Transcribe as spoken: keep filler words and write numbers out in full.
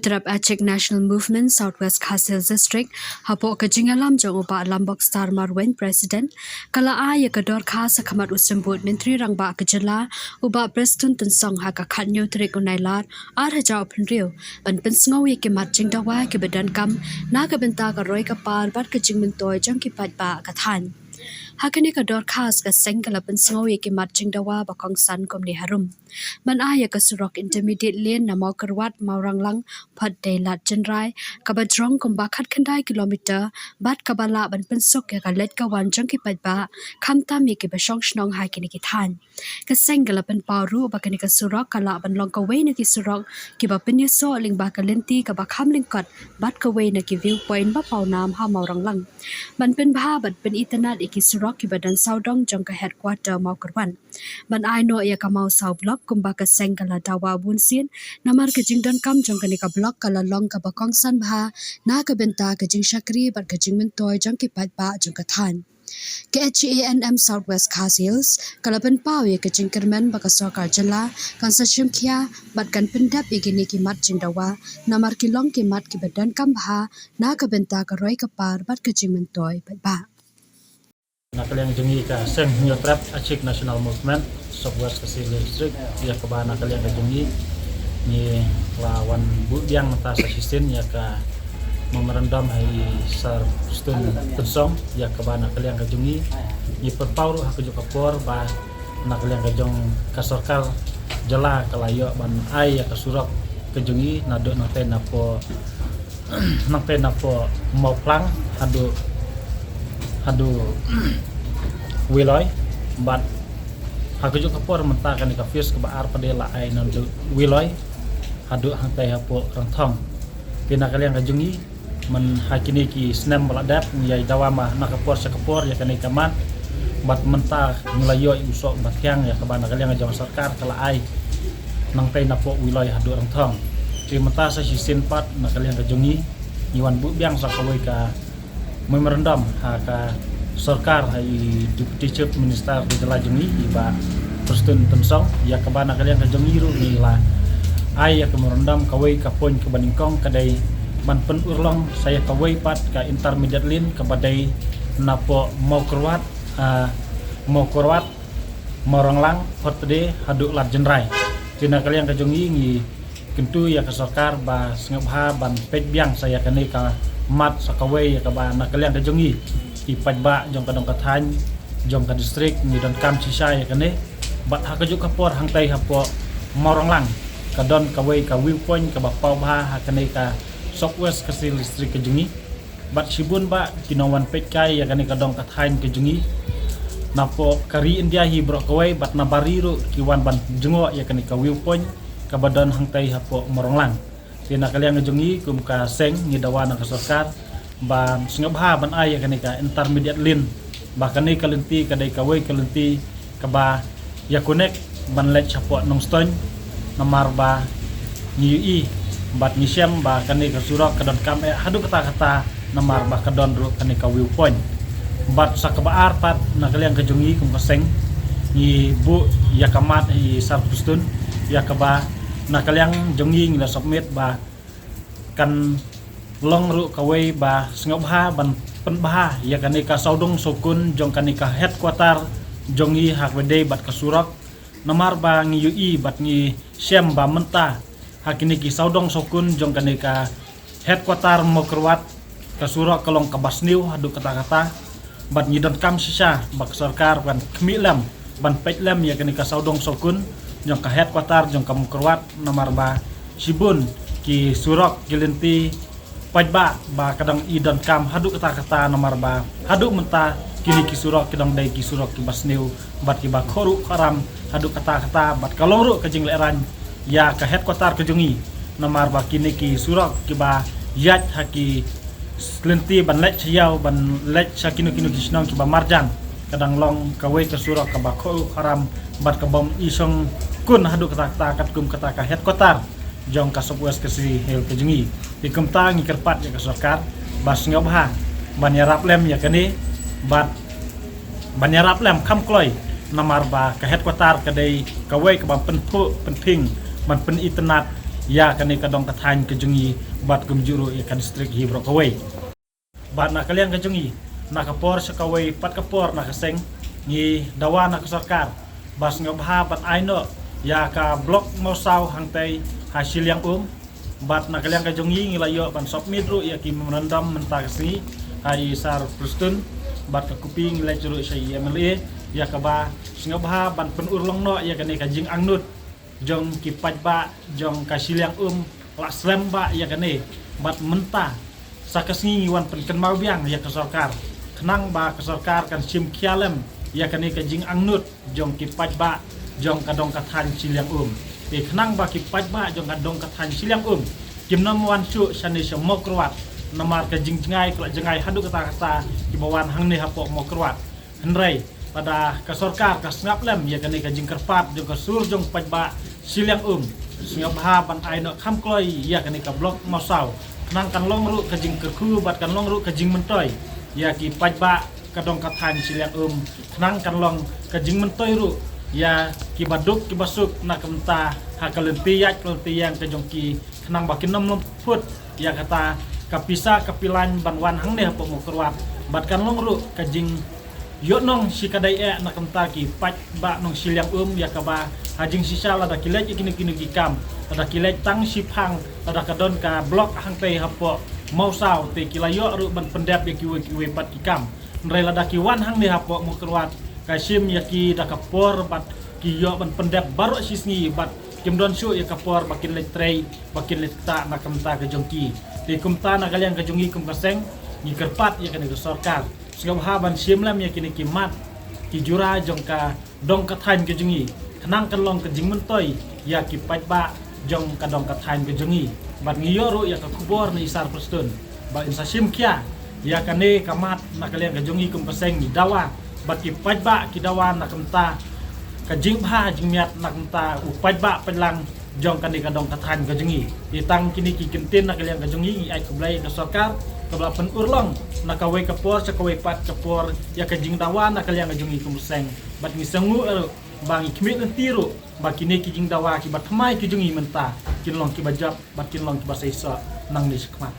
Trep Achik National Movement South West Khasi Hills District, hapoh ka jingïalam jong u Bah Lambok Star Marwein, President, ka la ai ïa ka dorkhas ha khmat u Symbud Myntri Rangbah ka jylla, u Bah Prestone Tynsong, ha ka khathynñiew tarik u Nailar, ar hajar arphew hynriew, ban pynsngew ïa ki mat jingdawa kiba donkam na ka bynta ka roi ka par bad ka jingmyntoi jong ki paidbah ka thaiñ. Ha kane ka dorkhas, ka seng ka la pynsngew ïa ki mat jingdawa ba kongsan kumne harum: ban ai ïa ka surok intermediate lane na Mawkyrwat Mawranglang phot dei Lad Jynrai, kaba jrong kumba khatkhyndai kilometer, bad kaba lah ban pynsuk ïa ka leit ka wan jong ki paidbah, khamtam ïa kiba shong shnong ha kine ki thaiñ. Ka seng ka la pynpaw ruh ba kane ka surok ka lah ban long kawei na ki surok kiba pynïasoh lyngba ka lynti kaba kham lyngkot bad kawei na ki view point ba pawnam ha Mawranglang, ban pynbha bad pynitynnad ïa ki surok kiba don sawdong jong ka headquarter Mawkyrwat, ban ai noh ïa ka Mawsaw Block kumba ka seng ka la dawa bunsien, namar ka jingdonkam jong kane ka block ka la long kaba kongsan bha na ka bynta ka jingshakri bad ka jingmyntoi jong ki paidbah jong ka thaiñ. Ka H A N M South West Khasi Hills ka la pynpaw ïa ka jingkyrmen ba ka sorkar jylla kan sa shim khia bad kan pyndep ïa kine ki mat jingdawa, namar ki long ki mat kiba donkam bha na ka bynta ka roi ka par bad ka jingmyntoi paidbah. Na ka liang jong ngi ka seng Hynñiewtrep Achik National Movement South West Khasi Hills District, ïa kaba na ka liang ka jong ngi, ngi la wan buh biang mynta sa shisien ïa ka memorandum ha i Sir Prestone Tynsong, ïa kaba na ka liang ka jong ngi, ngi pynpaw ruh ha kajuh ka por ba na ka liang ka jong ka sorkar jylla ka la ïoh ban ai ïa ka surok ka jong ngi naduh nangtei napoh nangtei napoh Mawphlang haduh, haduh Wiloi, bad ha kajuh ka por mynta kane ka phase kaba ar pat de la ai naduh Wiloi haduh hangtei hapoh Rangthong. Te na ka liang ka jong ngi, man ha kine ki snem ba la dep, ngi ïa dawa ma na ka por sha ka por ïa kane ka mat, bad mynta ngi la ïoh u soh ba thiang ïa kaba na ka liang ka jong sorkar ka la ai nangtei napoh Wiloi haduh Rangthong. Te mynta sa shisien pat na ka liang ka jong ngi, ngi wan buh biang sa kawei ka memorandum ha ka sorkar, ha i Deputy Chief Minister ka jylla jong ngi, i Bah Prestone Tynsong, ïa kaba na ka liang ka jong ngi ruh ngi la ai ïa ka memorandum kawei ka point kaba nyngkong ka dei ban pynurlong sa ïa kawei pat ka intermediate lane kaba dei napoh Mawkyrwat, ah, Mawkyrwat, Mawranglang, phot pat de haduh Lad Jynrai. Te na ka liang ka jong ngi, ngi kyntu ïa ka sorkar ba sngewbha ban peit biang sa ïa kane ka mat sa kawei ïa kaba na ka liang ka jong ngi, ki paidbah jong ka dong ka thaiñ, jong ka district, ngi donkam shisha ïa kane. Bad ha kajuh ka por hangtei hapoh Mawranglang ka don kawei ka view point kaba paw bha ha kane ka South West Khasi Hills District ka jong ngi. Bad shibun bah ki nongwan peit kai ïa kane ka dong ka thaiñ ka jong ngi napoh ka ri India hi baroh kawei, bad na bari ruh ki wan ban jngoh ïa kane ka view point kaba don hangtei hapoh Mawranglang. Te na ka liang ka jong ngi kum ka seng, ngi dawa na ka sorkar ba sngewbha ban ai ïa kane ka intermediate lane, ba kane ka lynti ka dei kawei ka lynti kaba ïa connect ban leit shapoh Nongstoiñ, namar ba ngi ïohi bad ngi shem ba kane ka surok ka donkam eh haduh katta katta, namar ba ka don ruh kane ka view point. Bad sa kaba ar pat, na ka liang ka jong ngi kum ka seng, ngi buh ïa ka mat i Sir Prestone, ïa kaba na ka liang jong ngi ngi la submit ba kan long ruh kawei ba sngewbha ban pynbha ïa kane ka sawdong sawkun jong kane ka headquarter jong ngi ha kaba dei bad ka surok. Namar ba ngi ïohi bad ngi shem ba mynta ha kine ki sawdong sawkun jong kane ka headquarter Mawkyrwat, ka surok ka long kaba sniew haduh katta katta. Bad ngi donkam shisha ba ka sorkar kan khmih lem ban peit lem ïa kane ka sawdong sawkun jong ka headquarter jong ka Mawkyrwat, namar ba shibun ki surok ki lynti paidbah ba ka dang i donkam haduh katta katta, namar ba haduh mynta kine ki surok ki dang dei ki surok kiba sniew bad kiba khohruh khohram haduh katta katta, bad ka long ruh ka jinglehrain ïa ka headquarter ka jong ngi, namar ba kine ki surok kiba ïaid ha ki lynti ban leit sha ïew, ban leit sha kino kino ki shnong kiba marjan, ka dang long kawei ka surok kaba khohruh khohram bad kaba ym i shongkun haduh katta katta katkum kata ka headquarter jong ka South West Khasi Hills ka jong ngi. Te kumta ngi kyrpad ïa ka sorkar ba sngewbha ban ïarap lem ïa kane, bad ban ïarap lem kham kloi, namar ba ka headquarter ka dei kawei kaba pynphuh pynphieng ban pynitynnad ïa kane ka dong ka thaiñ ka jong ngi bad kumjuh ruh ïa ka district hi baroh kawei. Bad na ka liang ka jong ngi, na ka por sha kawei pat ka por na ka seng, ngi dawa na ka sorkar ba sngewbha ban ai noh ïa ka block Mawsaw hangtei ha Shiliang Um. Bad na ka liang ka jong ngi, ngi la ïoh ban submit ruh ïa ki memorandum mynta ka sngi ha i Sir Prestone, bad ka kopi ngi leit ruh sha i M L A ïa kaba sngewbha ban pynurlong noh ïa kane ka jingangnud jong ki paidbah jong ka Shiliang Um, la slem bha ïa kane. Bad mynta sa ka sngi ngi wan pynkynmaw biang ïa ka sorkar, khnang ba ka sorkar kan shim khia lem ïa kane ka jingangnud jong ki paidbah jong ka dong ka thaiñ Shiliang Um. Te khnang ba ki paidbah jong ka dong ka thaiñ Shiliang Um kim nym wan shuh shane sha Mawkyrwat, namar ka jingjngai ka la jngai haduh katta katta kiba wan hangne hapoh Mawkyrwat. Hynrei lada ka sorkar ka sngap lem ïa kane ka jingkyrpad jong ka sur jong paidbah Shiliang Um, sngewbha ban ai noh kham kloi ïa kane ka block Mawsaw, khnang kan long ruh ka jingkyrkhu bad kan long ruh ka jingmyntoi ïa ki paidbah ka dong ka thaiñ Shiliang Um, khnang kan long ka jingmyntoi ruh ïa kiba duk kiba suk na ka bynta ha ka lynti ïaid ka lynti ïeng ka jong ki, khnang ba kin nym lymput ïa kata ka pisa ka pilan ban wan hangne hapoh Mawkyrwat. Bad kan long ruh ka jingïohnong shi ka dei eh na ka bynta ki paidbah nong Shiliang Um ïa kaba ha jingshisha lada ki leit ïa kino kino ki kam, lada ki leit tang shiphang, lada ka don ka block hangtei hapoh Mawsaw, te ki la ïoh ruh ban pyndep ïa kiwei kiwei pat ki kam. Hynrei lada ki wan hangne hapoh Mawkyrwat, ka shim ïa ki da ka por bad ki ïoh ban pyndep baroh shi sngi bad kim don shuh ïa ka por ba kin leit trei, ba kin leit ktah na ka bynta ka jong ki. Te kumta na ka liang ka jong ngi kum ka seng, ngi kyrpad ïa kane ka sorkar, sngewbha ban shim lem ïa kine ki mat ki jura jong ka dong ka thaiñ ka jong ngi, khnang kan long ka jingmyntoi ïa ki paidbah jong ka dong ka thaiñ ka jong ngi. Bad ngi ïoh ruh ïa ka khubor na i Sir Prestone ba in sa shim khia ïa kane ka mat. Na ka liang ka jong ngi kum ka seng ngi dawa, bad ki paidbah ki dawa na ka bynta ka jingbha jingmiat na ka bynta u paidbah paidlang jong kane ka dong ka thaiñ ka jong ngi. Te tang kine ki kyntien na ka liang ka jong ngi, ngi ai khublei ïa ka sorkar kaba la pynurlong na kawei ka por sha kawei pat ka por ïa ka jingdawa na ka liang ka jong ngi kum ka seng. Bad ngi sngew ruh ba ngi khmih lynti ruh ba kine ki jingdawa kiba thymmai ki jong ngi mynta kin long kiba jop bad kin long kiba seisoh nangne shakhmat.